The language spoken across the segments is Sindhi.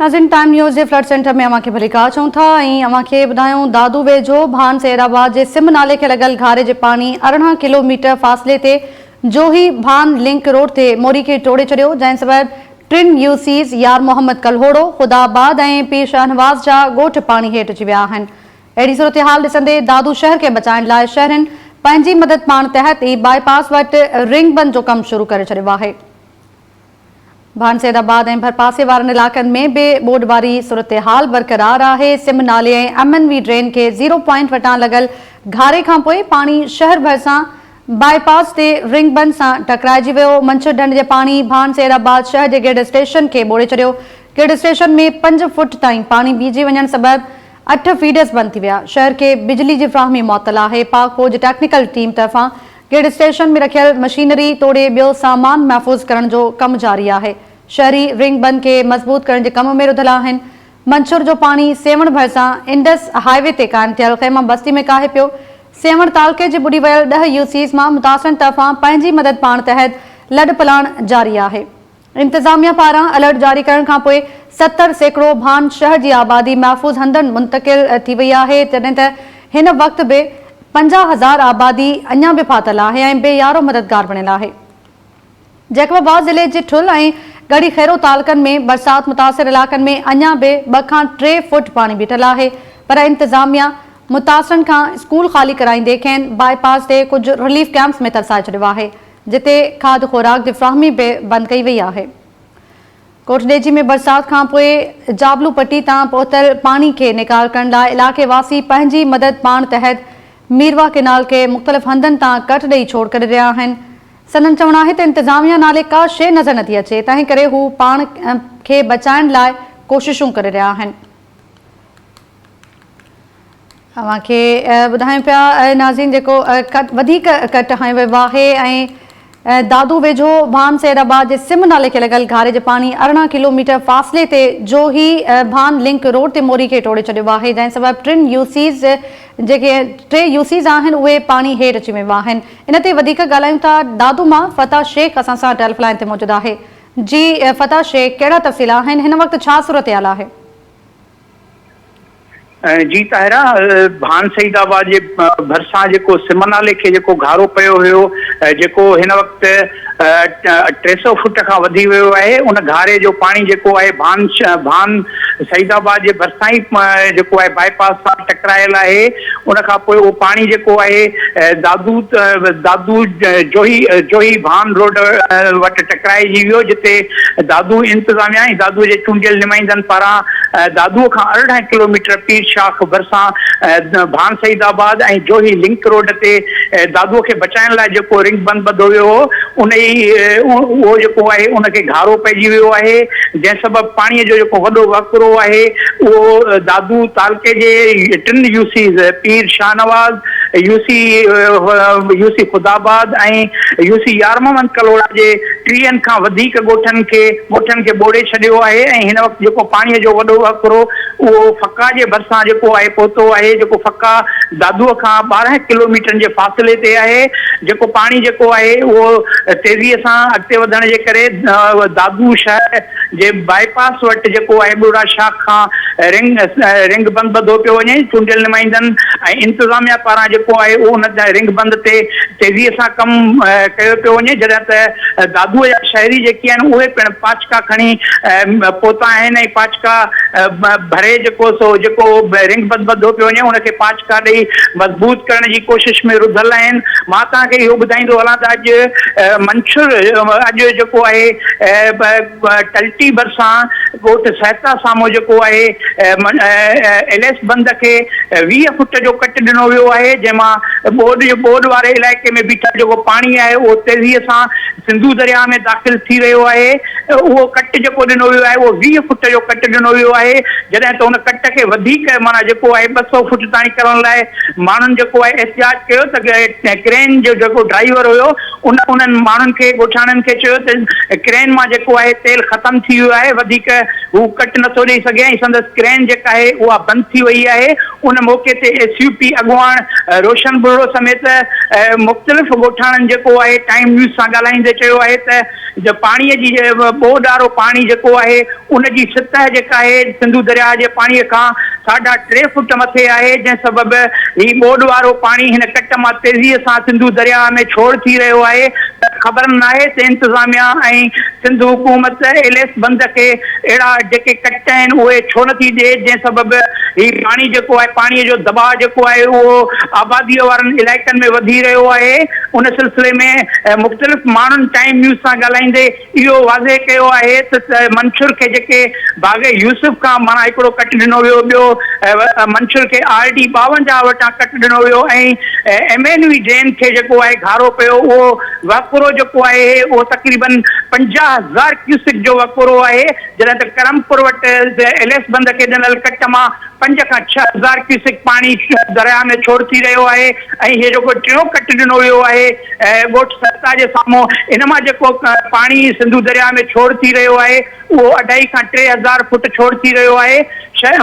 ناظرين ٽائيم نيوز جي فلڊ سينٽر ۾ اوهان کي ڀليڪار چئون ٿا ۽ اوهان کي ٻڌايون دادو ويجهو ڀان سيد آباد جي سم نالي کي لڳل گهاري جي پاڻي 18 ڪلو ميٽر فاصلي تي جوهي ڀان لنڪ روڊ تي موري کي ٽوڙي ڇڏيو جنهن سبب ٽن يو سيز يار محمد ڪلهوڙو، خدا آباد ۽ پير شاهنواز جا ڳوٺ پاڻي هيٺ اچي ويا آهن. اهڙي صورتحال ڏسندي دادو شهر کي بچائڻ لاء شهرين پنهنجي مدد پاڻ تحت ئي باء پاس وٽ رنگ بند جو ڪم شروع ڪري ڇڏيو آهي. ڀان سيد آباد ۽ ڀرپاسي وارن علائقن ۾ به ٻوڏ واري صورتحال برقرار آهي، سم نالي ۽ ايم اين وي ڊرين کي زيرو پوائنٽ وٽان لڳل گهاري کانپوء پاڻي شهر ڀرسان باء پاس تي رنگ بند سان ٽڪرائجي ويو، منڇر ڍنڍ جي پاڻي ڀان سيد آباد شهر جي گرڊ اسٽيشن کي ٻوڙي ڇڏيو، گرڊ اسٽيشن ۾ پنج فوٽ تائين پاڻي بيهجي وڃڻ سبب اٺ فيڊرز بند ٿي ويا، شهر کي بجلي جي فراهمي معطل آهي، پاڪ فوج ٽيڪنيڪل ٽيم طرفان گرڊ اسٽيشن ۾ رکيل مشينري توڙي ٻيو سامان محفوظ ڪرڻ جو ڪم جاري آهي، شهري رنگ بند کي مضبوط ڪرڻ جي ڪم ۾ رڌل آهن، منڇر جو پاڻي سيوهڻ ڀرسان انڊس هاء وي تي قائم ٿيل خيما بستي ۾ ڪاهي پيو، سيوهڻ تعلقي جي ٻڏي ويل ڏهه يو سيز مان متاثرن طرفان پنهنجي مدد پاڻ تحت لڏپلاڻ جاري آهي. انتظاميا پاران الرٽ جاري ڪرڻ کانپوء 70% ڀان شهر جي آبادي محفوظ هنڌن منتقل ٿي وئي آهي جڏهن ته هن وقت به 50 هزار آبادي اڃا به ڦاٿل آهي ۽ بي يارو مددگار بڻيل آهي. جيڪب آباد ضلعي جي ٺل ۽ ڳڙهي خيرو تعلقن ۾ برسات متاثر علائقن ۾ اڃا به ٻه کان ٽي فوٽ پاڻي بيٺل آهي پر انتظاميا متاثرن کان اسڪول خالي ڪرائيندي کين باء پاس تي ڪجهه رليف ڪئمپس ۾ ترسائي ڇڏيو آهي. جتي کاڌ خوراڪ جي فراهمي به بند ڪئي وئي آهي. ڪوٽڏيجي ۾ برسات کانپوء جابلو پٽي تان پهتل پاڻي کي نيڪال ڪرڻ لاء علائقي واسي پنهنجي مدد پاڻ تحت ميرواهه ڪينال کي مختلف هنڌن تان ڪٽ ڏئي ڇوڙ ڪري رهيا آهن. سندن چوڻ آهي ته انتظاميا نالي ڪا شيء نظر نٿي اچي تنهن ڪري هو پاڻ کي بچائڻ لاء ڪوششون ڪري رهيا آهن. اوهان کي ٻڌايون پيا ناظرين جيڪو وڌيڪ ڪٽ هنيو ويو آهي ۽ دادو ويجهو ڀان سيد آباد جي سم نالي کي لڳل گهاري جي پاڻي 18 ڪلو ميٽر فاصلي تي جوهي ڀان لنڪ روڊ تي موري کي ٽوڙي ڇڏيو آهي جنهن سبب ٽن يو سيز جيڪي ٽي يو سيز آهن اهي پاڻي هيٺ اچي ويو آهن ان تي وڌيڪ ڳالهايون ٿا دادو مان فتح شيخ اسان سان ٽيلف لائن تي موجود آهي جي فتح شيخ ڪهڙا تفصيل آهن هن وقت ڇا صورتحال آهي؟ جي طاهره، ڀان سعيد آباد جي ڀرسان جيڪو سم نالي کي جيڪو گهارو پيو هيو جيڪو هن وقت 300 فوٽ کان وڌي ويو آهي ان گهاري جو پاڻي جيڪو آهي ڀان ڀان سعيد آباد جي ڀرسان ئي جيڪو آهي باء پاس سان ٽڪرايل آهي ان کان پوء اهو پاڻي جيڪو آهي دادو دادو جوهي جوهي ڀان روڊ وٽ ٽڪرائجي ويو جتي دادو انتظاميا ۽ دادو جي چونڊيل نمائندن پاران دادوء کان 18 ڪلوميٽر پير شاخ ڀرسان ڀان سعيد آباد ۽ جوهي لنڪ روڊ تي دادوء کي بچائڻ لاء جيڪو رنگ بند ٻڌو ويو هو ان ئي اهو جيڪو آهي ان کي گهارو پئجي ويو آهي جنهن سبب پاڻي جو جيڪو وڏو وهڪرو آهي اهو دادو تعلقي جي ٽن U Cs Pir Shahnawaz, U C U C Khuda Abad ۽ U C Yar Muhammad Kalhora جي ٽيهن کان وڌيڪ ڳوٺن کي ڳوٺن کي ٻوڙي ڇڏيو آهي ۽ هن وقت جيڪو پاڻيء جو وڏو وهڪرو اهو فقا جي ڀرسان جيڪو آهي پهتو آهي جيڪو فقا دادوء کان 12 ڪلوميٽرن جي فاصلي تي آهي جيڪو پاڻي جيڪو آهي اهو تيزيء سان اڳتي وڌڻ جي ڪري دادو شهر جي باء پاس وٽ جيڪو آهي ٻرڙا شاخ کان رنگ رنگ بند ٻڌو پيو وڃي چونڊيل نمائندن ۽ انتظاميا پاران جيڪو آهي اهو ان رنگ بند تي تيزيء سان ڪم ڪيو پيو وڃي جڏهن ته دادوء جا شهري جيڪي آهن اهي پڻ پاڇڪا کڻي پهتا آهن ۽ پاڇڪا ڀري جيڪو سو جيڪو رنگ بند ٻڌو پيو وڃي ان کي پاڇڪا ڏئي مضبوط ڪرڻ جي ڪوشش ۾ رڌل آهن مان توهان کي اهو ٻڌائيندو هلان ته اڄ منڇر اڄ جيڪو آهي ٽلٽي ڀرسان ڳوٺ سهتا سامهون جيڪو آهي ايل ايس بند کي 20 فوٽ جو ڪٽ ڏنو ويو آهي جنهن مان ٻوڏ ٻوڏ واري علائقي ۾ بيٺل جيڪو پاڻي آهي اهو تيزي سان سنڌو درياهه ۾ داخل ٿي رهيو آهي اهو ڪٽ جيڪو ڏنو ويو آهي اهو 20 فوٽ جو ڪٽ ڏنو ويو آهي. آهي جڏهن ته ان ڪٽ کي وڌيڪ معنيٰ جيڪو آهي 200 فوٽ تائين ڪرڻ لاء ماڻهن جيڪو آهي احتجاج ڪيو ته ڪرين جو جيڪو ڊرائيور هيو ان انهن ماڻهن کي ڳوٺاڻن کي چيو ته ڪرين مان جيڪو آهي تيل ختم ٿي ويو آهي وڌيڪ هو ڪٽ نٿو ڏئي سگهي ۽ سندس ڪرين جيڪا آهي اها بند ٿي وئي آهي ان موقعي تي ايس يو پي اڳواڻ روشن ٻرڙو سميت مختلف ڳوٺاڻن جيڪو آهي ٽائيم نيوز سان ڳالهائيندي چيو آهي ته پاڻي جي ٻوڏ وارو پاڻي جيڪو آهي ان جي سطح جيڪا آهي سنڌو درياهه جي پاڻي کان ساڍا ٽي فوٽ مٿي آهي جنهن سبب هي ٻوڏ وارو پاڻي هن ڪٽ مان تيزي سان سنڌو درياهه ۾ ڇوڙ ٿي رهيو آهي ته خبر ناهي ته انتظاميا ۽ سنڌ حڪومت ايل ايس بند کي اهڙا جيڪي ڪٽ آهن اهي ڇو نٿي ڏئي جنهن سبب هي پاڻي جيڪو آهي پاڻي جو دٻاء جيڪو آهي اهو آبادي وارن علائقن ۾ وڌي رهيو آهي ان سلسلي ۾ مختلف ماڻهن ٽائيم نيوز سان ڳالهائيندي اهو واضح ڪيو آهي ته منڇر کي جيڪي باغ يوسف کان معنيٰ هڪڙو ڪٽ ڏنو ويو ٻيو منڇر کي آر ڊي 52 وٽان ڪٽ ڏنو ويو ۽ ايم اين وي ڊرين کي جيڪو آهي گهارو پيو اهو وهڪرو جيڪو آهي اهو تقريبن 50,000 ڪيوسڪ جو وهڪرو آهي جڏهن ته ڪرمپور وٽ ايل ايس بند کي ڏنل ڪٽ مان 5 کان 6,000 ڪيوسڪ پاڻي درياهه ۾ ڇوڙ ٿي رهيو آهي ۽ هي جيڪو ٽيون ڪٽ ڏنو ويو آهي ڳوٺ سرتا جي سامهون ان مان جيڪو پاڻي سنڌو درياهه ۾ ڇوڙ ٿي رهيو آهي اهو اڍائي کان 3000 فوٽ ڇوڙ ٿي رهيو آهي.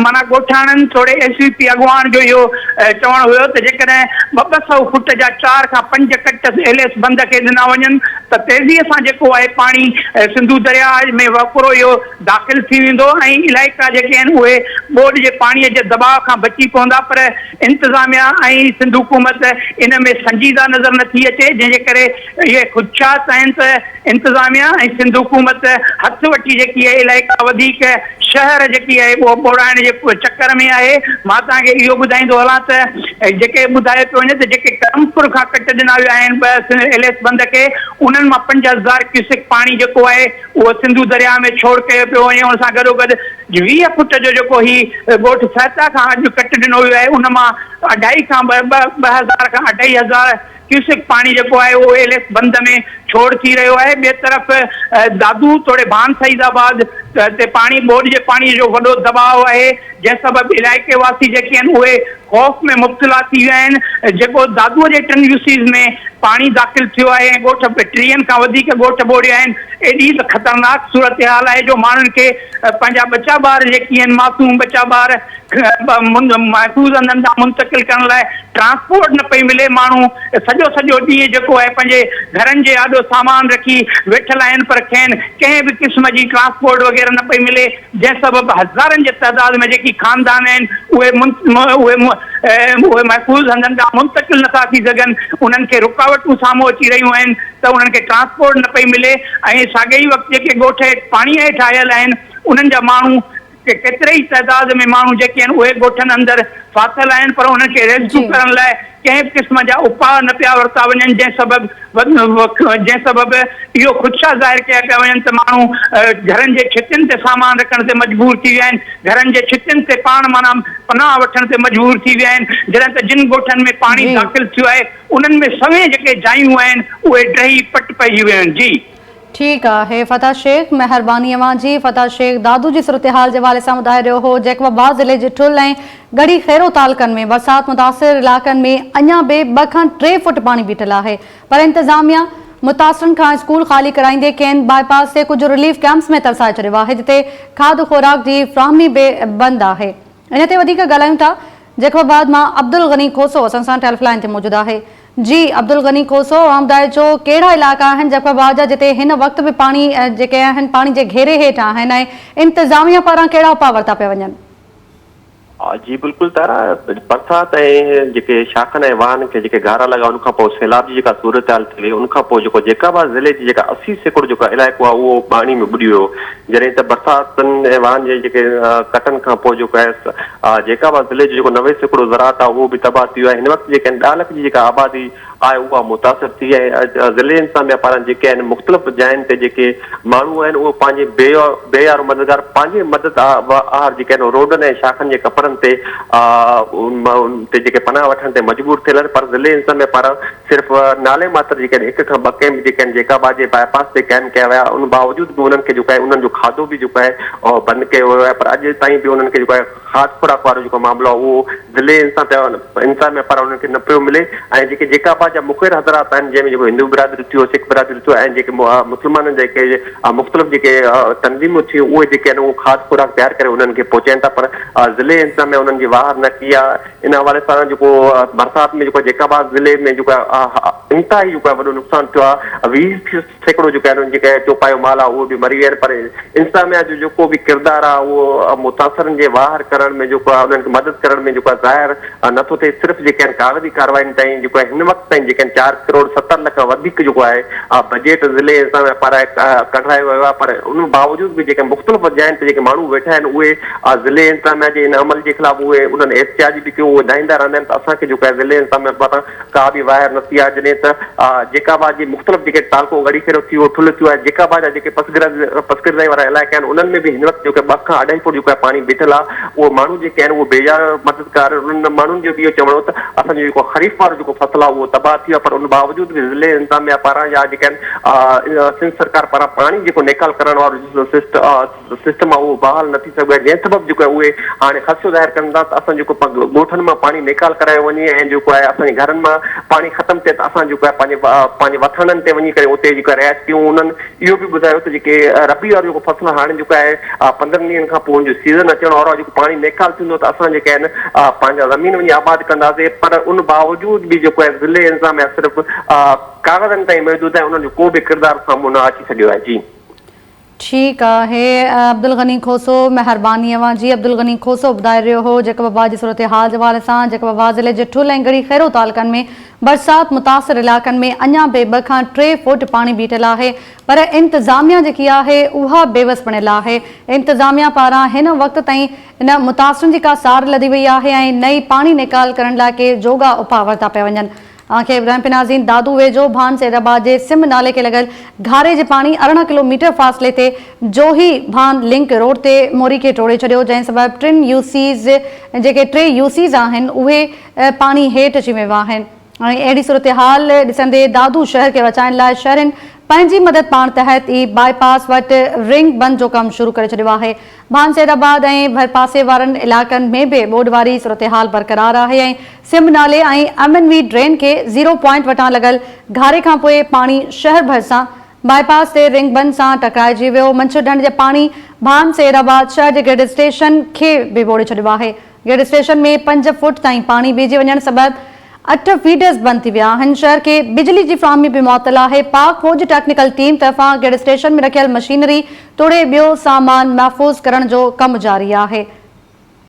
معنيٰ ڳوٺاڻن توڙي ايس يو پي اڳواڻ جو اهو چوڻ هيو ته جيڪڏهن ٻه ٻه سئو فوٽ جا چار کان پنج ڪٽ ايل ايس بند کي ڏنا وڃن ته تيزيء سان جيڪو آهي پاڻي سنڌو درياهه ۾ وهڪرو اهو داخل ٿي ويندو ۽ علائقا جيڪي آهن اهي ٻوڏ جي پاڻي جي دٻاء کان بچي پوندا پر انتظاميا ۽ سنڌ حڪومت ان ۾ سنجيده نظر نٿي اچي جنهن جي ڪري اهي خدشات آهن ته انتظاميا ۽ سنڌ حڪومت هٿ وٺي جيڪي اهي علائقا وڌيڪ شهر جيڪي اهي اهو ٻوڙائڻ جي چڪر ۾ آهي. مان توهان کي اهو ٻڌائيندو هلان ته جيڪي ٻڌايو پيو وڃي ته جيڪي ڪرمپور کان ڪٽ ڏنا ويا آهن ٻه ايل ايس بند کي انهن مان 5000 ڪيوسڪ پاڻي جيڪو آهي اهو سنڌو درياهه ۾ ڇوڙ ڪيو پيو وڃي ان سان گڏوگڏ 20 فوٽ جو جيڪو هي ڳوٺ سهتا کان اڄ ڪٽ ڏنو ويو آهي ان مان اڍائي کان ٻه هزار کان اڍائي هزار ڪيوسڪ پاڻي جيڪو آهي اهو ايل ايس بند ۾ ڇوڙ ٿي رهيو آهي، ٻئي طرف دادو توڙي ڀان سعيد آباد تي پاڻي ٻوڏ جي پاڻي جو وڏو دٻاء آهي، جنهن سبب علائقي واسي جيڪي آهن اهي خوف ۾ مبتلا ٿي ويا آهن، جيڪو دادو جي ٽن يوسيز ۾ پاڻي داخل ٿيو آهي ۽ ڳوٺ ٽيهن کان وڌيڪ ڳوٺ ٻوڙيا آهن، ايڏي ته خطرناڪ صورتحال آهي جو ماڻهن کي پنهنجا ٻچا ٻار جيڪي آهن معصوم ٻچا ٻار محفوظ هنڌن ڏانهن منتقل ڪرڻ لاء ٽرانسپورٽ نه پئي ملي، ماڻهو سڄو سڄو ڏينهن جيڪو آهي پنهنجي گهرن جي آڏو سامان رکي ويٺل آهن پر کين ڪنهن به قسم جي ٽرانسپورٽ وغيره نه پئي ملي جنهن سبب هزارن جي تعداد ۾ جيڪي خاندان آهن اهي اهي محفوظ هنڌن ڏانهن منتقل نه ٿا ٿي سگهن انهن کي رڪاوٽون سامهون اچي رهيون آهن ته انهن کي ٽرانسپورٽ نه پئي ملي ۽ ساڳئي ئي وقت جيڪي ڳوٺ پاڻي هيٺ آيل آهن انهن جا ماڻهو ڪيتري ئي تعداد ۾ ماڻهو جيڪي آهن اهي ڳوٺن اندر ڦاٿل آهن پر انهن کي ريسڪيو ڪرڻ لاء ڪنهن به قسم جا اپاء نه پيا ورتا وڃن جنهن سبب جنهن سبب اهو خدشا ظاهر ڪيا پيا وڃن ته ماڻهو گهرن جي ڇتين تي سامان رکڻ تي مجبور ٿي ويا آهن گهرن جي ڇتين تي پاڻ معنيٰ پناهه وٺڻ تي مجبور ٿي ويا آهن جڏهن ته جن ڳوٺن ۾ پاڻي داخل ٿيو آهي انهن ۾ سوين جيڪي جايون آهن اهي ڊهي پٽ پئجي ويون آهن جي. ٺيڪ آهي فتح شيخ مهرباني اوهان جي فتح شيخ دادو جي صورتحال جي حوالي سان ٻڌائي رهيو هو جيڪب آباد ضلعي جي ٺل ۽ ڳڙهي خيرو تعلقن ۾ برسات متاثر علائقن ۾ اڃا به ٻه کان ٽي فوٽ پاڻي بيٺل آهي پر انتظاميا متاثرن کان اسڪول خالي ڪرائيندي کين باء پاس تي ڪجهه رليف ڪيمپس ۾ ترسائي ڇڏيو آهي جتي کاڌ خوراڪ جي فراهمي به بند آهي ان تي وڌيڪ ڳالهايون ٿا جيڪب آباد مان عبدالغني کوسو اسان سان ٽيلف لائين تي موجود آهي جي عبدالغني کوسو اوهان ٻڌائجو ڪهڙا علائقا آهن جيڪب آباد جا جتي هن وقت به پاڻي جيڪي آهن پاڻي جي گهيري هيٺ آهن ۽ انتظاميا پاران ڪهڙا اپاء ورتا پيا وڃن. جي بلڪل تارا برسات ۽ جيڪي شاخن ۽ واهن کي جيڪي گهارا لڳا ان کان پوء سيلاب جي جيڪا صورتحال ٿي وئي ان کان پوء جيڪو جيڪب آباد ضلعي جي جيڪا 80% جيڪو علائقو آهي اهو پاڻي ۾ ٻڏي ويو جڏهن ته برساتن ۽ واهن جي جيڪي ڪٽن کان پوء جيڪو آهي جيڪب آباد ضلعي جو جيڪو 90% زراعت آهي اهو به تباهه ٿي ويو آهي هن وقت جيڪي آهن 10 لک جي جيڪا آبادي آهي اها متاثر ٿي ۽ ضلعي انتظاميا پاران جيڪي آهن مختلف جاين تي جيڪي ماڻهو آهن اهي پنهنجي بي بي يارو مددگار پنهنجي مدد آهر جيڪي آهن روڊن ۽ شاخن جي ڪپرن تي تي جيڪي پناهه وٺڻ تي مجبور ٿيل آهن پر ضلعي انتظاميا پاران صرف نالي ماتر جيڪي آهن هڪ کان ٻه ڪئمپ جيڪي آهن جيڪب آباد جي باء پاس تي قائم ڪيا ويا ان باوجود به انهن کي جيڪو آهي انهن جو کاڌو به جيڪو آهي بند ڪيو ويو آهي پر اڄ تائين به انهن کي جيڪو آهي کاڌ خوراڪ وارو جيڪو معاملو آهي اهو ضلعي انتظاميا پاران انهن کي نه پيو ملي ۽ جيڪي جيڪب آباد جا مخير حضرات آهن جنهن ۾ جيڪو هندو برادري ٿيو سک برادري ٿيو ۽ جيڪي مسلمانن جا جيڪي مختلف جيڪي تنظيمون ٿيون اهي جيڪي آهن اهو کاڌ خوراڪ تيار ڪري انهن کي پهچائين ٿا پر ضلعي انتظاميا انهن جي واهر نه ڪئي آهي. ان حوالي سان جيڪو برسات ۾ جيڪو جيڪب آباد ضلعي ۾ جيڪو انتهائي جيڪو آهي وڏو نقصان ٿيو آهي 20% جيڪو آهن جيڪي چوپايو مال آهي اهو به مري ويا آهن پر انتظاميا جو جيڪو به ڪردار آهي اهو متاثرن جي واهر ڪرڻ ۾ جيڪو آهي انهن کي مدد ڪرڻ ۾ جيڪو آهي ظاهر نٿو ٿئي صرف جيڪي آهن ڪاغذي ڪارروائين تائين جيڪو آهي هن وقت تائين جيڪي آهن 4 ڪروڙ 70 لک کان وڌيڪ جيڪو آهي بجيٽ ضلعي انتظاميا پاران ڪڍرايو ويو آهي پر ان باوجود به جيڪي مختلف جاين تي جيڪي ماڻهو ويٺا آهن اهي ضلعي انتظاميا جي ان عمل جي خلاف اهي انهن احتجاج به ڪيو اهي دانهيندا رهندا آهن ته اسان کي جيڪو آهي ضلعي انتظاميا پاران ڪا به واهر نه ٿي آهي جڏهن ته جيڪب آباد جي مختلف جيڪي تعلقو ڳڙهي خيرو ٿي ويو ٺلهه ٿيو آهي جيڪب آباد جا جيڪي پسگردائي وارا علائقا آهن انهن ۾ به هن وقت جيڪو آهي ٻه کان اڍائي فوٽ جيڪو آهي پاڻي بيٺل آهي اهي ماڻهو جيڪي آهن اهي بيجا مددگار انهن ماڻهن جو به اهو چوڻ هو ته اسان جو جيڪو خريف وارو جيڪو فصل آهي اهو تباهه ٿي ويو آهي پر ان باوجود به ضلعي انتظاميا پاران يا جيڪي آهن سنڌ سرڪار پاران پاڻي جيڪو نيڪال ڪرڻ وارو سسٽم آهي اهو بحال نه ٿي سگهيو آهي جنهن سبب جيڪو آهي اهي هاڻي خدشو ظاهر ڪن ٿا ته اسان جيڪو ڳوٺن مان پاڻي نيڪال ڪرايو وڃي ۽ جيڪو آهي اسان جي گهرن مان پاڻي ختم ٿئي ته اسان جيڪو آهي پنهنجي پنهنجي وٿاڻن تي وڃي ڪري اتي جيڪو آهي رهائش ڪيون انهن اهو به ٻڌايو ته جيڪي ربيع وارو جيڪو فصل هاڻي جيڪو آهي 15 ڏينهن کان پوء ان جو سيزن اچڻ وارو آهي جيڪو پاڻي نيڪال ٿيندو ته اسان جيڪي آهن پنهنجا زمين وڃي آباد ڪنداسين پر ان باوجود به جيڪو آهي ضلعي انتظاميا صرف ڪاغذن تائين محدود آهي انهن جو ڪو به ڪردار سامهون نه اچي سگهيو آهي جي. ٺيڪ آهي عبدالغني کوسو مهرباني اوهان جي عبدالغني کوسو ٻڌائي رهيو هو جيڪب آباد جي صورتحال جي حوالي سان جيڪب آباد ضلعي جي ٺل ۽ ڳڙهي خيرو تعلقن ۾ برسات متاثر علائقن ۾ اڃا به ٻه کان ٽي فوٽ پاڻي بيٺل آهي پر انتظاميا جيڪي آهي اها بيوس بڻيل آهي انتظاميا پاران هن وقت تائين نه متاثرن جي ڪا سار لڌي وئي آهي ۽ نه ئي پاڻي نيڪال ڪرڻ لاء ڪي جوڳا اپاء ورتا پيا وڃن. اوهان کي ابراهيم پنازين دادو ويجهو ڀان سيد آباد جي سم نالي کي لڳل گهاري جي پاڻي 18 ڪلو ميٽر فاصلي تي جوهي ڀان لنڪ روڊ تي موري کي ٽوڙي ڇڏيو جنهن سبب ٽن يو سيز جيڪي ٽي يو سيز آهن اهي پاڻي هيٺ اچي ويو آهن ۽ اهڙي صورتحال ڏسندي دادو شهر کي بچائڻ لاء شهرين پنهنجي مدد پاڻ تحت ئي باء پاس وٽ رنگ بند جو ڪم شروع ڪري ڇڏيو آهي ڀان سيد آباد ۽ ڀرپاسي وارن علائقن ۾ به ٻوڏ واري صورتحال برقرار آهي ۽ سم نالي ۽ ايم اين وي ڊرين کي زيرو پوائنٽ وٽان لڳل گهاري کانپوء پاڻي شهر ڀرسان باء پاس تي رنگ بند سان ٽڪرائجي ويو، منڇر ڍنڍ جي پاڻي ڀان سيد آباد شهر جي گرڊ اسٽيشن کي به ٻوڙي ڇڏيو آهي، گرڊ اسٽيشن ۾ پنج فوٽ تائين پاڻي بيهجي وڃڻ سبب اٺ فيڊرز بند ٿي ويا آهن، شهر کي بجلي جي فراهمي به معطل آهي، پاڪ فوج ٽيڪنيڪل ٽيم طرفان گرڊ اسٽيشن ۾ رکيل مشينري توڙي ٻيو سامان محفوظ ڪرڻ جو ڪم جاري آهي.